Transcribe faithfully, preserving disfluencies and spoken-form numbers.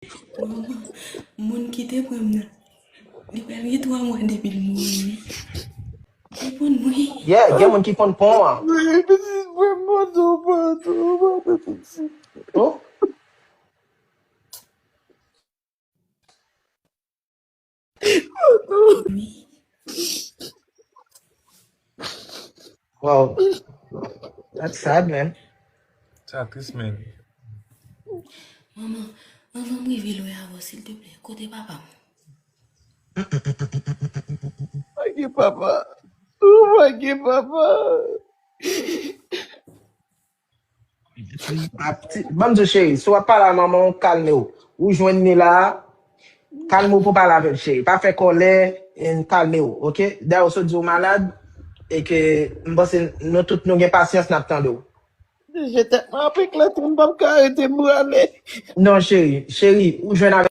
Manman, moun ki te pran m nan, li pral gen twa mwa depi l mouri wi. Reponn mwen. Yeah, gen moun ki konn pon an. Wi, pitit mwen, mwen tou, mwen tou, mwen tou. Oh, Wi. wow. That's sad, man. Sa tris, man. Manman, anvan m rive lwen avè w, silteplè, kote papa m? Pa gen papa. Ou pa gen papa. Ban m di w, cheri, si w ap pale a manman w, kalme w. Ou jwenn li la, kalme w pou pale avè l, cheri. Pa fè kòlè, and kalme w, oke? Dayè, w sot di w malad, e ke m panse nou tout nou gen pasyans, n ap tande w. Je tèt mwen ap eklate, m p ap ka rete, m prale. Non, cheri, cheri, ou jwenn avè